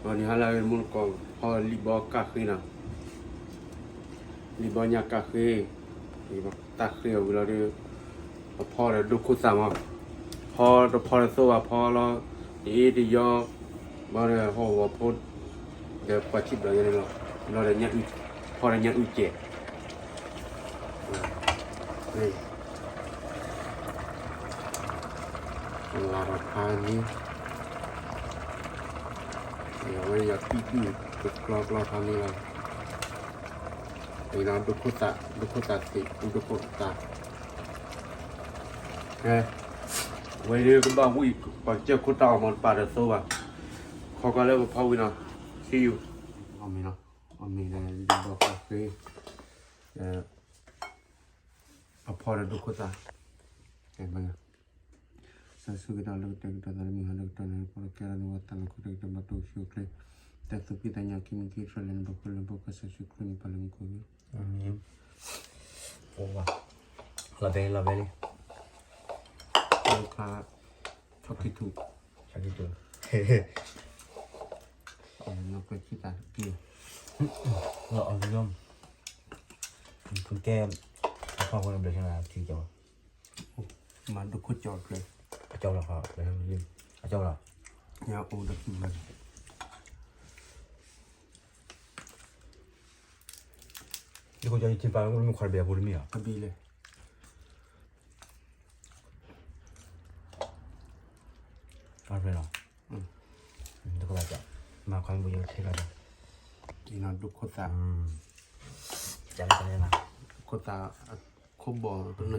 ဂီၤနံၤဟါလၢအဂ့ၤ မုၢ်ကီၢ် ဖီလံာ်ဘီကၣ်ဃ့နီၤ, လံာ်ဘီညါကၣ်ဃ့, တၢ်ဃ့အီၤဝံၤလီၤဒီး ပဖီဒီးဒိခိၣ်သၣ်မး, ဖီတဖီတသိးဘၣ် ဖီလီၤ, တအ့ၣ်တယီ, ဘၣ်ဒီးဟီၣ်ဝီၤဖိ ဒီးပှၤထံၣ်ဘျီယဲန့ၣ်လီၤ, လီၤဒီး ဖီဒီးညၣ်အုၣ်ကဲး လၤဒီးဖးန့ၣ်, အဝဲယၤပံၣ်ပံၣ် ကကျီကျီဖးန့ၣ်လီၤ, ဒိခိၣ်သၣ် ဒိခိၣ်သၣ်သ့ၣ် ဒိခိၣ်သၣ်, ဝဲဒၣ်ကဘၣ်ဝံၣ် ပှၤကစၢၢ်ခိၣ်တီအီၤမ့ၢ်တပာ်တသိးဘၣ်, ခီကွၢ်လၢပဖီဝံၤနီၤ, see you, အီၣ်မ့ၤနီၤ, အီၣ်မ့ၤဒီးလံာ်ဘီကၣ်ဃ့, အဖီဒီးဒိခိၣ်သၣ်, ကဲဘၣ်ယၤ, စၢ်ဆူၣ်ကတီၢ်လၢကတၢၢ်ကတီၢ်သးလၢမုၢ်ဟါလၢကတီၢ်န့ၣ် ပီၣ်တကဲလၢနဝဲသးလီၤခိၣ်တၢ်ကတၢၢ်ဘၣ်တိၢ်ဆူၣ်အိၣ်ချ့, တၢ်သူၣ်ဖှံသးညီခံမံၤခံဖျၢၣ်လၢနဘၣ်ခိၣ်လၢဘီကစၢ်ယ့ၣ်ၡူးခရံာ်န့ၣ် ပၢ်လၢမူခိၣ်ဂ့ၤ, အၤမ့ၣ်, အိၣ်ဘၣ်, လီၤဘဲလီၤဘဲလံ, ခါ, ဆီခံထူၣ်, ဆီခံထူၣ်, နီၢ်ကစၢ်တၢ်တက့ၢ်, လီၤအီၤလီၤ, ကဲ, အဖီခိၣ်န့ၣ်ဘျၢထံနၤထံကၠီ, မၤဒိခိၣ်ကၠီကျဲ, အကၠီလီၤ, အကၠီလီၤ, ညါအိၣ်ဒီးသူၣ်ဘျၢ, ဒိခိၣ်ကၠီယထံၣ်ပာ်လၢမုၢ်ခွါတဘ့ၣ်အပူၤတမ့ၢ်ဧါ, တဘ့ၣ်လဲၣ်, အဖဲလီၤ, ဒိခိၣ်သၣ်, မၤခွါမုၢ်ယိထံလီၤ, ဒိခိၣ်သၣ်, ဒိခိၣ်သၣ်, ခိၣ်ဘီၣ် ပနီၢ်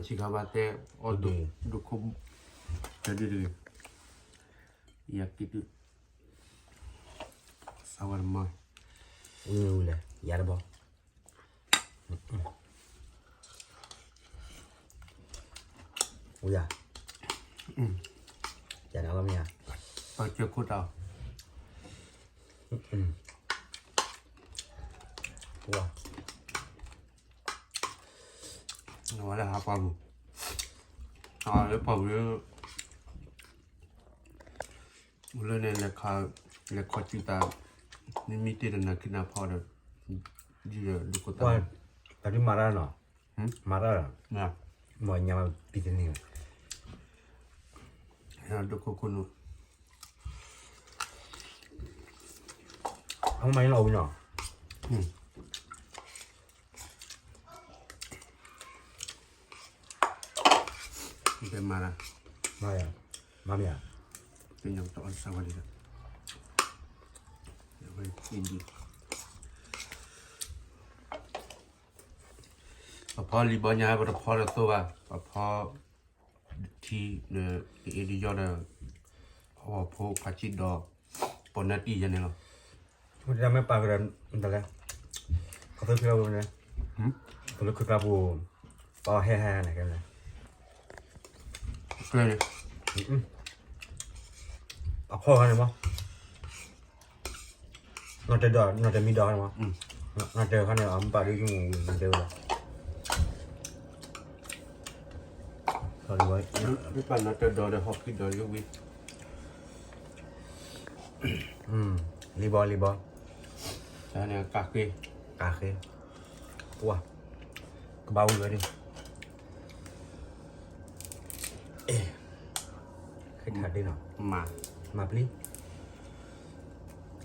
ဆံးခါဘၣ်တဲ, အီၣ်ဒိၣ်, ဒိခိၣ်, တဒုတဂ့ၤ, ယၤကံၣ်ဒုၣ်, စၢ်ဝဲတမီၤ, ဝံၤဝံၤလဲၣ် ယၤတဘီ ဝံၤယၤ, ယၤန့ၣ်လီၤမ့ၢ်ဧါ, ပှၤကၢခိၣ်တီ, ဝါ, ဝဲလၢဟးပှၤပူၤ, ဟးလၢပှၤပူၤလၢ အိၣ်လၢန့ၣ် လဲၤခီစုသး, မ့မ့ၢ်တ့ၢ်တနၤခံနၤဖီဒီး, ဒ်ဒီးဒုးခိၣ်သၣ်, တၢ်ဒုးမၤတၢ်နီၤ, မၤတၢ်ဒီး, မ့ၢ်ညါပံတန့ၢ်, ဒုးခိၣ်ခိၣ်နူာ်, အမၤန့ၣ်လီၤဝံၤနီၤ. မၤယၤ, မၤမ့ၢ်ဧါ, သ့ၣ်ညါတအီၣ်စၢ်ဝဲဒၣ်, ပဖီလံာ်ဘီညါ ပတဖီတသိးဘၣ်, ပဖီ ထံ, အ့ၣ်ဒယီဒီး ဟီၣ်ဖိဖးဆံဒီး ပိာ်နၢတံၢ်ယဲန့ၣ်လီၤ. မ့ၢ်ပာ်ကဒီး, တလဲ, ကသ့ဖဲဝဲန့ၣ်, ကလၢခုၣ်ကျါပူၤ, ပဟဲဟဲန့ၣ်ကဲန့ၣ်, အခိၣ်ဂၤန့ၣ်မး နီၢ်တဲဒီး နီၢ်တဲမံဒီးန့ၣ်မး, နီၢ်တဲခါန့ၣ် အမ့ၢ်ပာ်ဒ်ယုၢ်မူဝံၤ နီၢ်တဲဝဲလီၤ. မ့ၢ်ပာ်နီၢ်တဲဒီးဒီးဟီၣ်ခိၣ်ဒီးယုၢ်ဝံၤ, လံဘီ လံဘီ, ကၢ်ဃ့, ကၢ်ဃ့, ပှၤ, ကဘၣ်ဝံၤဝဲဒၣ် ဃ့ထးဒ့နီၤ, မၤပျံၤ,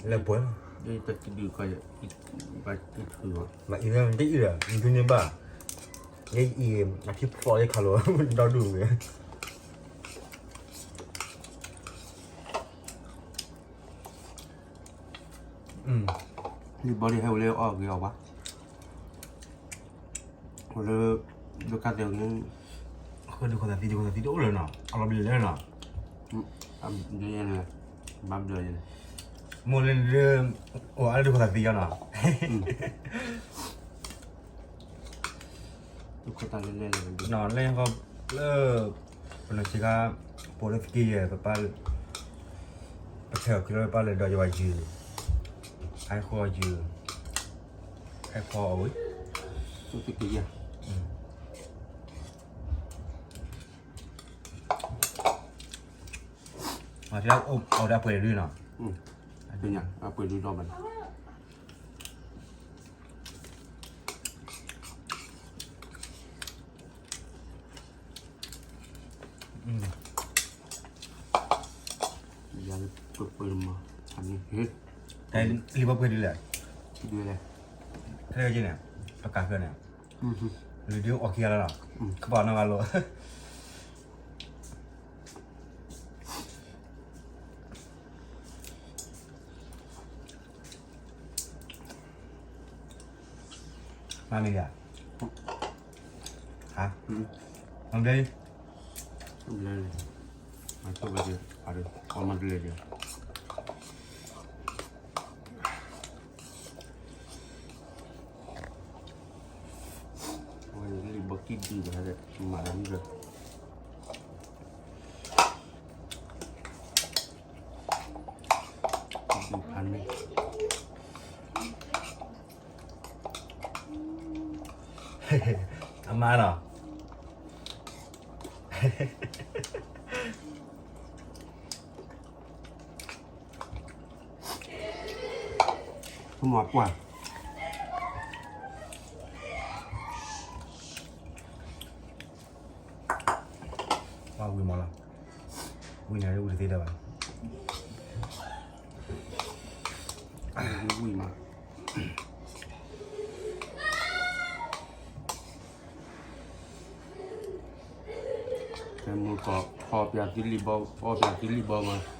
လၢပှဲၤ, ဘၣ်အံၤလၢတအံၤဒီး မ့ၢ်ဒ်အံၤဒီး မ့ၢ်ဒုးန့ၢ်ဘၣ်, ယအံၤ အထံဖျိးယခါလိာ် ဒီဒူၣ်ဝဲ, လံဘီဒ်ဟဲဝဲလၢအီၣ်ဂ့ၤအီၣ်ဘၣ် လၢ, လၢကါတဲာ်န့ၣ်, ဃၢဒုးခိၣ်သၣ်သံ ဒုးခိၣ်သၣ်သံတအိၣ်လၢၤနီၤ အလီၤဘျၢလၢနီၤ, ဘျၢယဲန့ၣ်, ဘၣ်ဘျၢယဲန့ၣ်, မိၢ်လၢနဒုး, အိၣ်အါလၢဒုးခိၣ်သၣ်သံယီၤနီၤ, ဒုးခိၣ်သၣ်လဲၣ်လဲၣ်လဲၣ်, လၢ, လၢ, ပနီၢ်ဆံးခါ, ပိာ်လၢသက့ယဲၢ် ပပၢ်, ပထဲအီၤခံလၢပၢ်လဲၤဒီးယွၤယုၢ်, ဟဲဃီယုၢ်, ဟဲဃီအဝဲ, သက့ယဲၢ် အီၤဒၣ်ပှဲၤဒုနီၤ, ညါ အပှ့ၤဒုးဒီးဘၣ်န့ၣ် ယၤလၢပှ့ၤပှ့ၤမး အန့ၣ် လံာ်ဘီပှ့ၤဒ်လဲၣ်, ဒ်လဲၣ်, ခဲကန့ၣ် ပကးဃၢန့ၣ် လံာ်ဒုးအီၣ်ခံဂၤလီၤလီၤ, ကပာ်နီၢ်ဂၤလိာ် မၤန့ၢ်ယၤ, ဟါ, မၤဘျဲ, ဘျဲ, မၤဆိဘျဲ, အမၤဘျဲ, လံာ်ဘီကံဒုးဒီး မၤလံဒီး ဖးန့ၣ် အမါလီၤ, မၤပှၢ်, ပှၤဝံၤမးလီၤ, ဝံၤန့ၣ်ဝံၤတသ့ဒၣ်ဘၣ်, ဝံၤမး မုၢ်ကီၢ် အီၣ်ပၠးသုလံာ်ဘီ အီၣ်ပၠးသုလံာ်ဘီ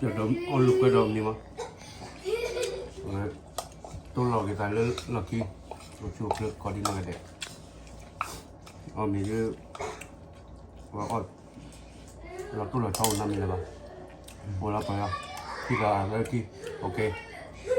မး, အီၣ်ပၠးဒီး အီၣ်လိာ်ကွဲဒီးမ့ၢ်မး, တိၢ်လီၤက့ၤသးလၢလီၢ်ခံ, အိၣ်ဆူၣ်အိၣ်ချ့ကီးဒ်နီၢ်ဂၤဒဲး, အီၣ်မ့ၢ်ဒ် ဝဲအီၣ် လီၤတိၢ်လီၤဆီအိၣ်နီတမံၤလၢၤဘၣ်, အိၣ်လီၤပှၤလီၤ, ခံသးလၢခံ, အိၣ်က့ၤ